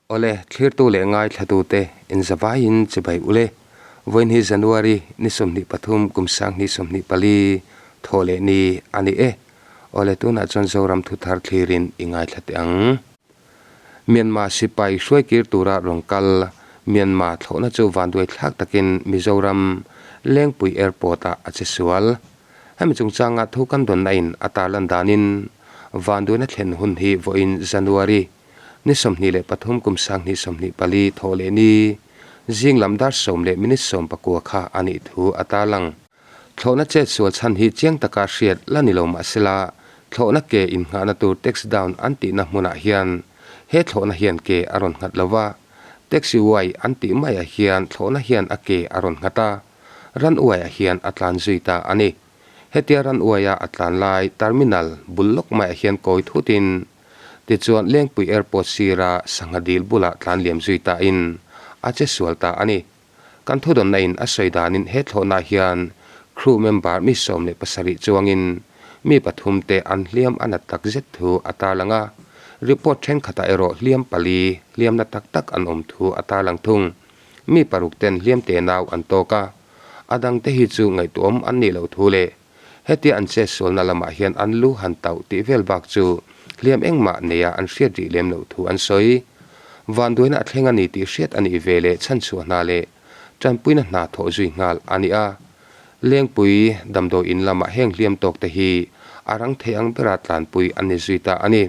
Awle, thlirtu leh ngaithlatute inzavaiin chibai ule. Vawiin hi January ni 23 kum 2024 thawh leh ni a ni e. Awle, tunah chuan Zoram thuthar thlirin i ngaithla teh ang. Myanmar sipai hruaikir tura rawn kal Myanmar thlawhna chu vanduai thlak takin Mizoram Lengpui Airport-ah a che sual. Hemi chungchanga thu kan dawnna in a tarlan danin vanduaina thlen hun hi vawiin January ni 23 kum 2024 thawh leh ni zing lam dar sawm leh minute 19 kha a nih thu a tarlang. Thlawhna chet sual chhan hi chiang taka hriat la ni lo mah sela, thlawhna ke innghahna tur tax down an tihna hmunah hian he thlawhna hian ke a rawn nghat lo va, taxi uai an tih maiah hian thlawhna hian a ke a rawn nghat a, ran uaiah hian a tlan zui ta a ni. Hetia ran uaia a tlan lai terminal bul lawk maiah hian kawi thutin tichuan Lengpui Airport sira sangha dil bulah tlan liam zui tain a che sual ta a ni. Kan thudawnna in a sawi danin he thlawhna hian crew member mi 17 chuangin mi pathum te an hliam a nat tak zet thu a tarlang a, report thenkhatah erawh hliam pali hliamna tak tak an awm thu a tarlang thung. Mi paruk ten hliam te nau an tawk a, a dangte hi chu ngaihtuahawm an nih loh thu leh hetia an chetsualna lamah hian an lu han tauh tih vel bak chu hliam engmah neia an hriat rih lem loh thu an sawi. Vanduaina a thleng a ni tih hriat a nih ve leh chhanchhuah hna leh tanpuina hna thawh zui nghal a ni a. Lengpui damdawi in lamah heng hliam tawk te hi a rang thei ang bera tlanpui an ni zui ta a ni.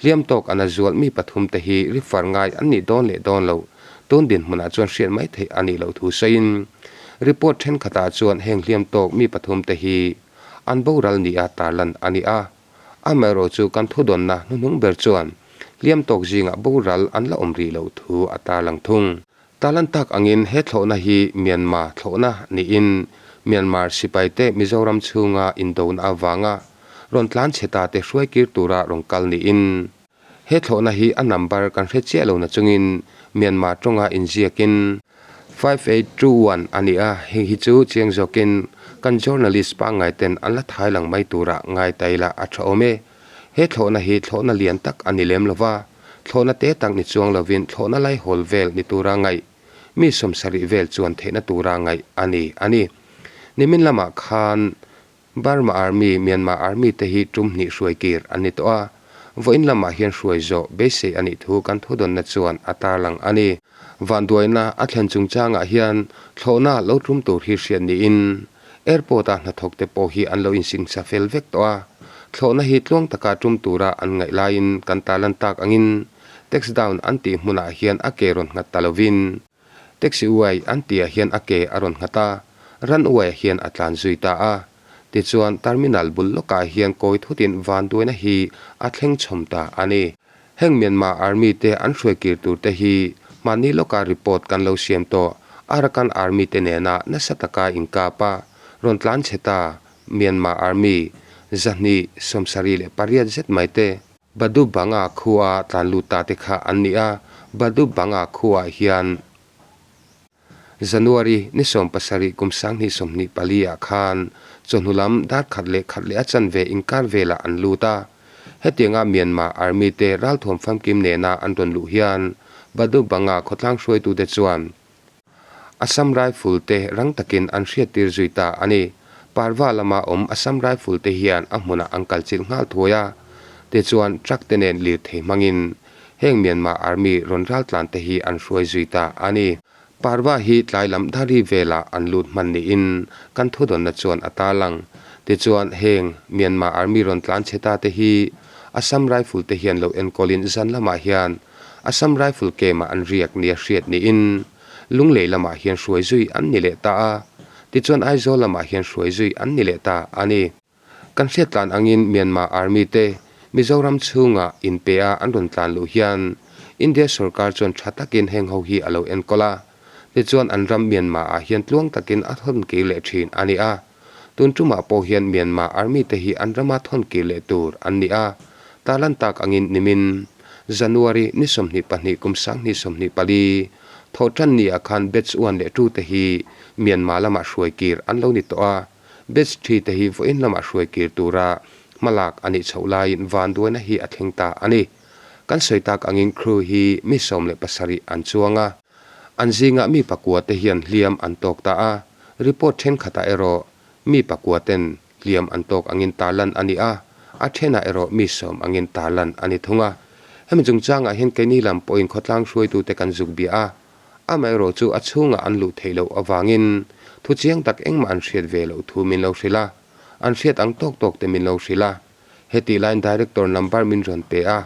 Hliam tawk an a zual mi pathum te hi rifar ngai an nih dawn leh dawn loh tun dinhmunah chuan hriat mai theih a nih loh thu sawiin report thenkhatah chuan heng hliam tawk mi pathum te hi an boral nia tarlan a ni a. Amaherawh chu kan thudawnna hnuhnung ber chuan hliam tawk zingah boral an la awm rih loh thu a tarlang thung. Tarlan tak angin he thlawhna hi Myanmar thlawhna niin Myanmar sipaite Mizoram chhunga indona avanga rawn tlan chhe ta te hruai kir tura rawn kal niin he thlawhna hi a number kan hre chiah lo na chungin Myanmar tawnga inziakin 5821 a ni a, heng hi chu chiang zawkin kan journalist pangngai ten an la thai lang mai tura ngai ta ila a tha awm e. He thlawhna hi thlawhna lian tak a ni lem lova, thlawhna te tak ni chuang lovin thlawhna lai hawl vel ni tura ngaih, mi 70 vel chuan theihna tura ngaih a ni a ni. Nimin lamah khan Burma Army, Myanmar Army te hi tum hnih hruai kir an ni tawh a, vawiin lamah hian hruai zawh beisei a nih thu kan thudawnna chuan a tarlang a ni. Vanduaina a thlen chungchangah hian thlawhna lo tum tur hi hriat niin Airport-a hnathawk te pawh hi an lo insingsa fel vek tawh a, thlawhna hi tluang taka tum tura an ngaih laiin kan tarlan tak angin tax down an tih hmunah hian a ke rawn nghat ta lovin taxi uai an tihah hian a ke a rawn nghat a, ran uaiah hian a tlan zui ta a. Tichuan terminal bul lawkah hian kawi thutin vanduaina hi a thleng chhawm ta a ni. Heng Myanmar Army te an hruai kir tur te hi mahni lawka report kan lo siam tawh. Arakan Army te nena nasa taka inkap a rawn tlan chhe ta Myanmar Army 278 zet mai te Badu Banga khua tlan lut ta te kha an ni a, Badu Banga khuaah hian January ni 17 kum 2024 ah khan chawhnu lam dar khat leh khat leh a chanve inkar velah an lut a. Hetianga Myanmar Army te ralthuam famkim nena an rawn luh hian Badu Banga khawtlang hruaitute chuan Assam Rifle te rang takin an hriattir zui ta a ni. Parva lama awm Assam Rifle te hian a hmunah an kalchilh nghal thuai a, tichuan truck te nen lirthei hmangin Heng Myanmar Army rawn raltlan te hi an hruai zui ta a ni. Parva hi tlai lam dhari velah an lut hman niin kan thudawnna chuan a tarlang. Tichuan heng Myanmar Army rawn tlan chhe ta te hi Assam Rifle te hian lo enkawlin zan lamah hian Assam Rifle camp-ah an riak nia hriat niin Lunglei lamah hian hruai zui an ni leh ta a. Tichuan Aizawl lamah hian hruai zui an ni leh ta a ni. Kan hriat tlan angin Myanmar Army te Mizoram chhunga inpe a an rawn tlan luh hian India sorkar chuan tha takin heng ho hi a lo enkawl a, tichuan an ram Myanmar ah hian tluang takin a thawn kir leh thin a ni a. Tun tumah pawh hian Myanmar Army te hi an rama thawn kir leh tur an ni a, tarlan tak angin nimin January ni 22 kum 2024 thawhtan ni ah khan batch 1 leh 2 te hi Myanmar lamah hruai kir an lo ni tawh a. Batch 3 te hi vawiin lamah hruai kir tura hmalak a nih chhoh laiin vanduaina hi a thleng ta a ni. Kan sawi tak angin crew hi mi 17 an chuang a. An zingah mi pakua te hian hliam an tawk ta a, report thenkhatah erawh mi pakua ten hliam an tawk angin tarlan a ni a, a thenah erawh mi sawm angin tarlan a ni thung a. Hemi chungchangah hian keini lam pawhin khawtlang hruaitute kan zuk bia a, amaherawh chu a chhungah an luh theih loh avangin thu chiang tak engmah an hriat ve loh thu min lo hrilh a, an hriat ang tawk tawk te min lo hrilh a. Hetih laiin Director number min rawn pe a,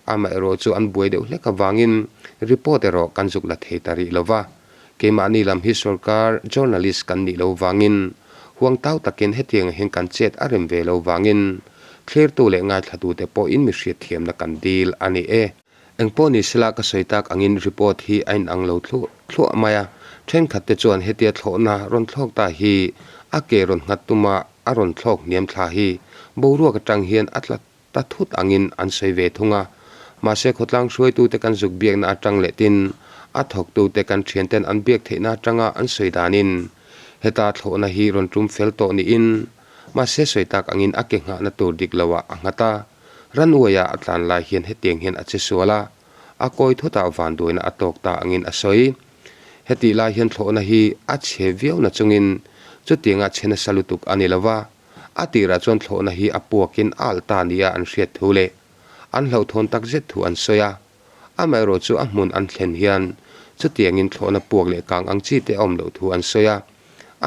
amaherawh chu an buai deuh hlek avangin report erawh kan zuk la thei ta rih lo va. Keimahni lam hi sorkar journalist kan nih lo vangin huang tau takin hetiang hian kan chet a rem ve lo vangin thlirtu leh ngaithlatute pawhin mi hriatthiamna kan dil a ni e. Engpawh ni sela ka sawi tak angin report hi a inang lo thluah thluah mai a, thenkhat te chuan hetia thlawhna rawn thlawk ta hi a ke rawn nghat tuma a rawn thlawk hniam thla hi boruak atang hian a tla ta thut angin an sawi ve thung a. Mahse khawtlang hruaitute kan zuk biakna atang leh tin a thawktute kan thianten an biak theihna atanga an sawi danin heta thlawhna hi rawn tum fel tawh niin mahse sawi tak angin a ke nghahna tur dik loah a nghat a. Ranuaia a tlan lai hian hetiang hian a che sual a, a kawi thutah vanduaina a tawk ta angin a sawi. Hetih lai hian thlawhna hi a chhe viau na chungin chutianga chhe nasa lutuk a ni lo va, a tirah chuan thlawhna hi a puakin a alh ta nia an hriat thu leh an hlauhthawn tak zet thu an sawi a. Amaherawh chu a hmun an thlen hian chutiangin thlawhna puak leh kang ang chi te a awm loh thu an sawi a.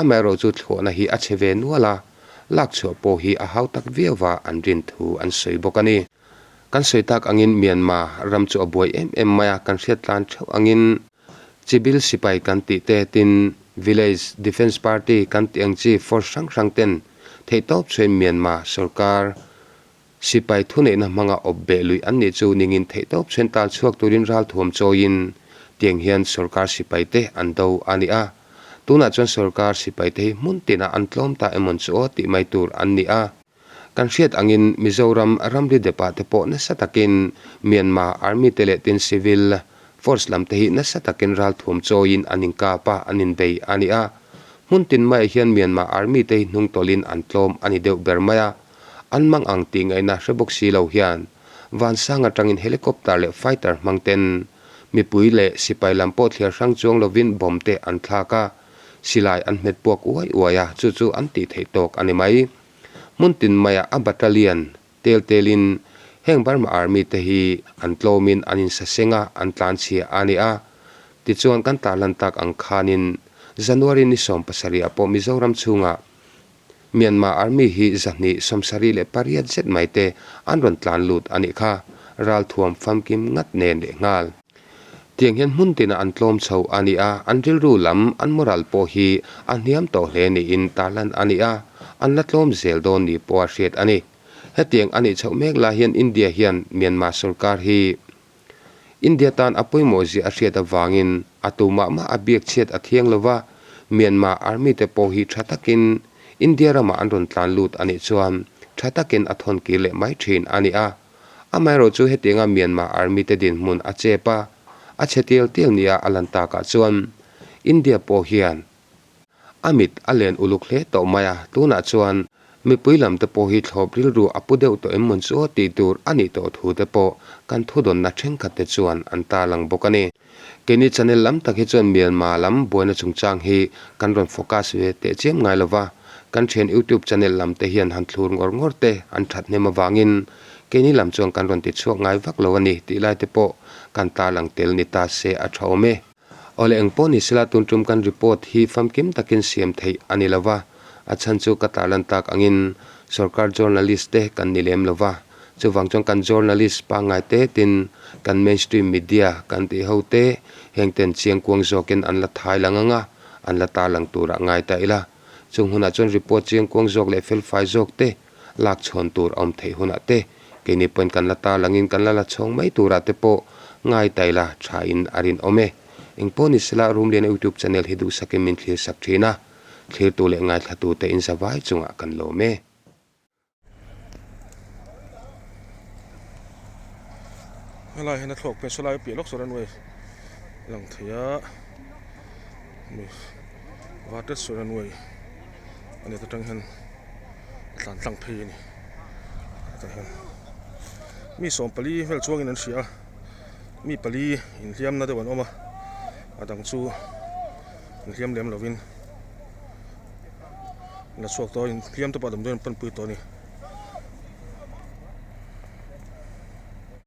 Amaherawh chu thlawhna hi a chhe ve nual a, lak chhuah pawh hi a hau tak viau va an rin thu an sawi bawk a ni. Kan sawi tak angin Myanmar ram chu a buai em em mai a, kan hriat tlan theuh angin Chibil sipai kan tih te tin Village Defence Party kan tih ang chi force hrang hrang ten theihtawp chhuain Myanmar sorkar Sipai thuneihna hmanga awp beh luih an nih chu ningin theihtawp chhen tal chhuak turin ralthuam chawiin tiang hian sorkar sipaite an do a ni a. Tunah chuan sorkar sipaite hi hmun tinah an tlawm ta emawn chu aw tih mai tur an ni a. Kan hriat angin Mizoram ramri depah te pawh nasa takin Myanmar Army te leh tin Civil Force lam te hi nasa takin ralthuam chawiin an inkap a, an inbei a ni a. Hmun tin maiah hian Myanmar Army te hi hnungtawlhin an tlawm a ni deuh ber mai a. An mang ang tih ngaihna hre bawk si lo hian Vansang atangin helicopter leh fighter hmang ten mipui leh sipai lam pawh thliar hrang chuang lovin bomb te an thlak a, silai an hmet puak uai uai a, chu chu an tih theih tawk a ni mai. Hmun tin maiah a battalion tel telin heng Burma Army te hi an tlawmin an insaseng a, an tlanchhia a ni a. Tichuan kan tarlan tak ang khanin January ni 17 ah pawh Mizoram chhungah Myanmar Army hi 278 zet mai te an rawn tlan lut a nih kha, ralthuam famkim ngat nen leh nghal. Tiang hian hmun tinah an tlawm chho a ni a, an rilru lam, an moral pawh hi a hniam tawh hle niin tarlan a ni a, an la tlawm zel dawn ni pawha hriat a ni. Hetiang a nih chhoh mek lai hian India hian Myanmar sorkar hi India tan a pawimawh zia a hriat avangin a tu mah mah a biak chhiat a thiang lo va, Myanmar Army te pawh hi tha takin India ramah an rawn tlan lut a nih chuan tha takin a thawn kir leh mai thin a ni a. Amaherawh chu hetianga Myanmar Army te dinhmun a chep a, a chhe tial tial nia a lan takah chuan India pawh hian A mit a len uluk hle tawh mai a, tunah chuan mipui lam te pawh hi thlawp rilru a pu deuh tawh em mawn chu aw tih tur a nih tawh thu te pawh kan thudawnna thenkhat te chuan an tarlang bawk a ni. Keini channel lam tak hi chuan Myanmar lam buaina chungchang hi kan rawn focus ve teh chiam ngai lova, kan thian YouTube channel lam te hian han thlur ngawr ngawr te an that hnem avangin keini lam chuan kan rawn ti chhuak ngai vak lo a ni tih lai te pawh kan tarlang tel ni ta se a tha awm e. Awle engpawh ni sela tun tum kan report hi famkim takin siam theih a ni lova, a chhan chu ka tarlan tak angin sorkar journalist te kan ni lem lova, chuvang chuan kan journalist pangngai te tin kan mainstream media kan tih ho te heng ten chiangkuang zawkin an la thai lang anga an la tarlang turah ngai ta ila, chung hunah chuan report chiangkuang zawk leh felfai zawk te lak chhawn tur a awm theih hunah te keini pawhin kan la ta langin kan la la chhawng mai turah te pawh ngai ta ila tha in a rinawm e. Engpawh ni sela Rumliana YouTube channel hi duhsakin min thlir sak thin a, thlirtu leh ngaithlatu te in zavai chungah kan lawm e. Helai hian a thlawk phei saw lai piah lawk saw runway lang thei a mi vatet saw runway a ni atang hian a tlan tlang phei a ni hetah hian mi 14 vel chuangin an hria a. Mi pali inhliamna deuh an awm a, a dang chu inhliam lem lovin la chhuak tawh a, inhliam te pawh damdawiin an panpui tawh a ni.